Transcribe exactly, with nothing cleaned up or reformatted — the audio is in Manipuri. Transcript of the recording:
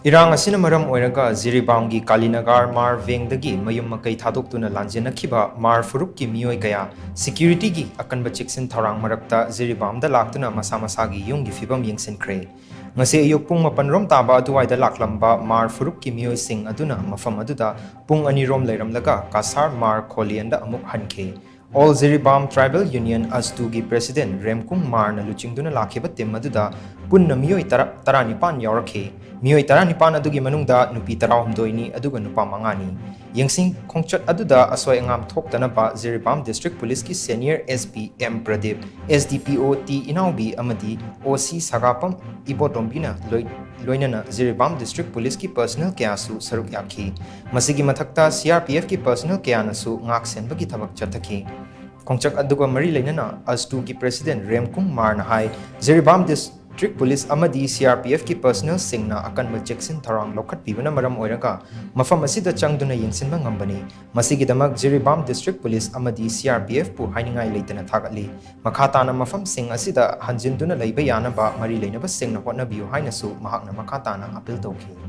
ꯏꯔꯥꯡ ꯑꯁꯤꯅ ꯃꯔꯝ ꯑꯣꯏꯔꯒ ꯖꯤꯔꯤꯕꯥꯝꯒꯤ ꯀꯥꯂꯤꯅꯒꯥꯔ ꯃꯥꯔ ꯚꯦꯡꯗꯒꯤ ꯃꯌꯨꯝ ꯃꯀꯩ ꯊꯥꯗꯣꯛꯇꯨꯅ ꯂꯥꯟꯖꯦꯟꯅꯈꯤꯕ ꯃꯥꯔ ꯐꯨꯔꯨꯞꯀꯤ ꯃꯤꯑꯣꯏ ꯀꯌꯥ ꯁꯦꯀ꯭ꯌꯨꯔꯤꯇꯤꯒꯤ ꯑꯀꯟꯕ ꯆꯦꯛꯁꯤꯟ ꯊꯧꯔꯥꯡ ꯃꯔꯛꯇ ꯖꯤꯔꯤꯕꯥꯝꯗ ꯂꯥꯛꯇꯨꯅ ꯃꯁꯥ ꯃꯁꯥꯒꯤ ꯌꯨꯝꯒꯤ ꯐꯤꯕꯝ ꯌꯦꯡꯁꯤꯟꯈ꯭ꯔꯦ꯫ ꯉꯁꯤ ꯑꯌꯨꯛ ꯄꯨꯡ ꯃꯥꯄꯟ ꯔꯣꯝ ꯇꯥꯕ ꯑꯗꯨꯋꯥꯏꯗ ꯂꯥꯛꯂꯝꯕ ꯃꯥꯔ ꯐꯨꯔꯨꯞꯀꯤ ꯃꯤꯑꯣꯏꯁꯤꯡ ꯑꯗꯨꯅ ꯃꯐꯝ ꯑꯗꯨꯗ ꯄꯨꯡ ꯑꯅꯤ ꯔꯣꯝ ꯂꯩꯔꯝꯂꯒ ꯀꯥꯁꯥꯔ ꯃꯥꯔ ꯈꯣꯂꯤꯌꯟꯗ ꯑꯃꯨꯛ ꯍꯟꯈꯤ꯫ All Jiribam Tribal Union, ꯑꯁꯇꯨꯒꯤ president ꯔꯦꯝꯀꯨꯡ ꯃꯥꯔꯅ ꯂꯨꯆꯤꯡꯗꯨꯅ ꯂꯥꯛꯈꯤꯕ team ꯑꯗꯨꯗ ꯄꯨꯟꯅ ꯃꯤꯑꯣꯏ ꯇꯔꯥ, ꯇꯔꯥꯅꯤꯄꯥꯟ ꯌꯥꯎꯔꯛꯈꯤ꯫ ꯃꯤꯑꯣꯏ ꯇꯔꯥꯅꯤꯄꯥꯟ ꯑꯗꯨꯒꯤ ꯃꯅꯨꯡꯗ ꯅꯨꯄꯤ ꯇꯔꯥꯍꯨꯝꯗꯣꯏꯅꯤ, ꯑꯗꯨꯒ ꯅꯨꯄꯥ ꯃꯉꯥꯅꯤ꯫ ꯌꯦꯡꯁꯤꯟ ꯈꯣꯡꯆꯠ ꯑꯗꯨꯗ ꯑꯁꯣꯏ ꯑꯉꯥꯝ ꯊꯣꯛꯇꯅꯕ ꯖꯤꯔꯤꯕꯥꯝ District Policeꯀꯤ senior SP M Pradip, SDPO ꯇꯤ ꯏꯅꯥꯎꯕꯤ ꯑꯃꯗꯤ OC ꯁꯒꯥꯄꯝ ꯏꯕꯣꯇꯣꯝꯕꯤꯅ ꯂꯣꯏ-, ꯂꯣꯏꯅꯅ ꯖꯤꯔꯤꯕꯥꯝ District Policeꯀꯤ personnel ꯀꯌꯥꯁꯨ ꯁꯔꯨꯛ ꯌꯥꯈꯤ꯫ ꯃꯁꯤꯒꯤ ꯃꯊꯛꯇ CRPFꯀꯤ personnel ꯀꯌꯥꯅꯁꯨ ꯉꯥꯛ ꯁꯦꯟꯕꯒꯤ ꯊꯕꯛ ꯆꯠꯊꯈꯤ꯫ ꯈꯣꯡꯆꯠ ꯑꯗꯨꯒ ꯃꯔꯤ ꯂꯩꯅꯅ ꯑꯁꯇꯨꯒꯤ president ꯔꯦꯝꯀꯨꯡ ꯃꯥꯔꯅ ꯍꯥꯏ, ꯖꯤꯔꯤꯕꯥꯝ District Police ꯑꯃꯗꯤ CRPFꯀꯤ personnelꯁꯤꯡꯅ ꯑꯀꯟꯕ ꯆꯦꯛꯁꯤꯟ ꯊꯧꯔꯥꯡ ꯂꯧꯈꯠꯄꯤꯕꯅ ꯃꯔꯝ ꯑꯣꯏꯔꯒ ꯃꯐꯝ ꯑꯁꯤꯗ ꯆꯪꯗꯨꯅ ꯌꯦꯡꯁꯤꯟꯕ ꯉꯝꯕꯅꯤ꯫ ꯃꯁꯤꯒꯤꯗꯃꯛ ꯖꯤꯔꯤꯕꯥꯝ District Police ꯑꯃꯗꯤ CRPFꯄꯨ ꯍꯥꯏꯅꯤꯡꯉꯥꯏ ꯂꯩꯇꯅ ꯊꯥꯒꯠꯂꯤ꯫ ꯃꯈꯥ ꯇꯥꯅ ꯃꯐꯝꯁꯤꯡ ꯑꯁꯤꯗ ꯍꯟꯖꯤꯟꯗꯨꯅ ꯂꯩꯕ ꯌꯥꯅꯕ ꯃꯔꯤ ꯂꯩꯅꯕꯁꯤꯡꯅ ꯍꯣꯠꯅꯕꯤꯌꯨ ꯍꯥꯏꯅꯁꯨ ꯃꯍꯥꯛꯅ ꯃꯈꯥ ꯇꯥꯅ appeal ꯇꯧꯈꯤ꯫